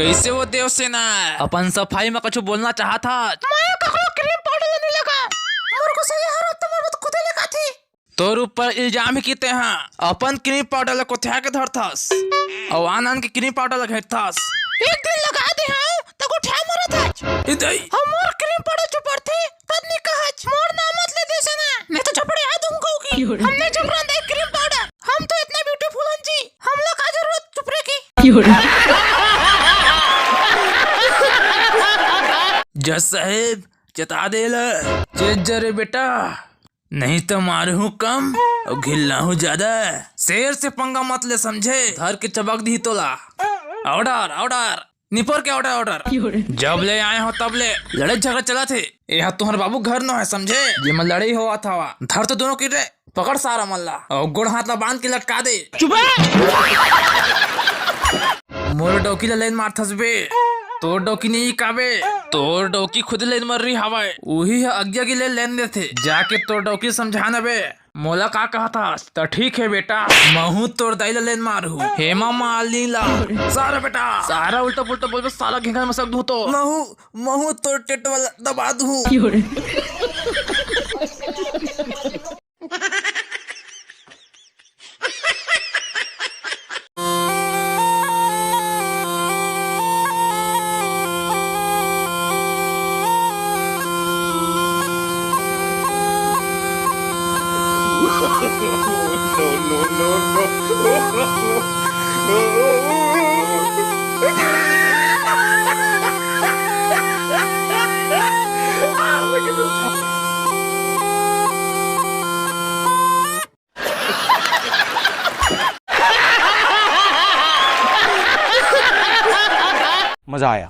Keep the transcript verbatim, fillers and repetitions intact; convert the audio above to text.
कइसे वो देवसेना? अपन सफाई म कछु बोलना चाहत हस? मैं ककरो क्रीम पाउडर ल नइ लगांव। मोर गोसइया हर तो मोर बर खुदे लेगाथे। तोर ऊपर इल्जाम हे कि तेंहा अपन क्रीम पाउडर ल कोथ्या के धरथस, अउ आन आन के क्रीम पाउडर ल घेंटथस। एक दिन लगा दे हंव, त गोठिया मरत हस। ए दई। हमर क्रीम पाउडर चुपरथे, तब नइ कहस, मोर नाम मत ले देवसेना, नहीं तो झपड़िया दूंगा कहों कि। हम नइ चुपरन दई क्रीम पाउडर, हम तो इतना ब्यूटीफुल हन जी, हमला का जरूरत चुपरे के। जज साहेब, चेता दे ला। चेत जा रे बेटा, नहीं तो मारहूं कम अउ घिल्लाहूं ज्यादा। शेर से पंगा मत ले, समझे? धर के चबक दिही तोला। ऑर्डर, ऑर्डर, निपोर के ऑर्डर, ऑर्डर। जब ले आए हों तब ले लड़ाई झगड़ा चलत हे। एहा तुंहर बाबू घर नोहे, समझे? जेमा लड़ाई होवत हवय। धर तो दूनों किर रे, पकड़ सारा मन ला अउ गोड़ हाथ ला बांध के लटका दे। चुप! मोर डौकी ला लेन मारथस बे, तोर डौकी नइ काबे, तोर डौकी खुद लेन मर रही हवय, उही ह अग्गी अग्गी ले लेन देथे। जाके तोर डौकी समझा न बे। मोला का कहत हस? त ठीक हे बेटा, महूं तोर दाई ला लेन मारहूं। हेमा मालिनी ला। सारा बेटा, सारा उल्टा पुल्टा बोलबे, साला घेंघा मसक दूं तो। महूं, महूं तोर टेटवा ला दबा दूं। मजा आया।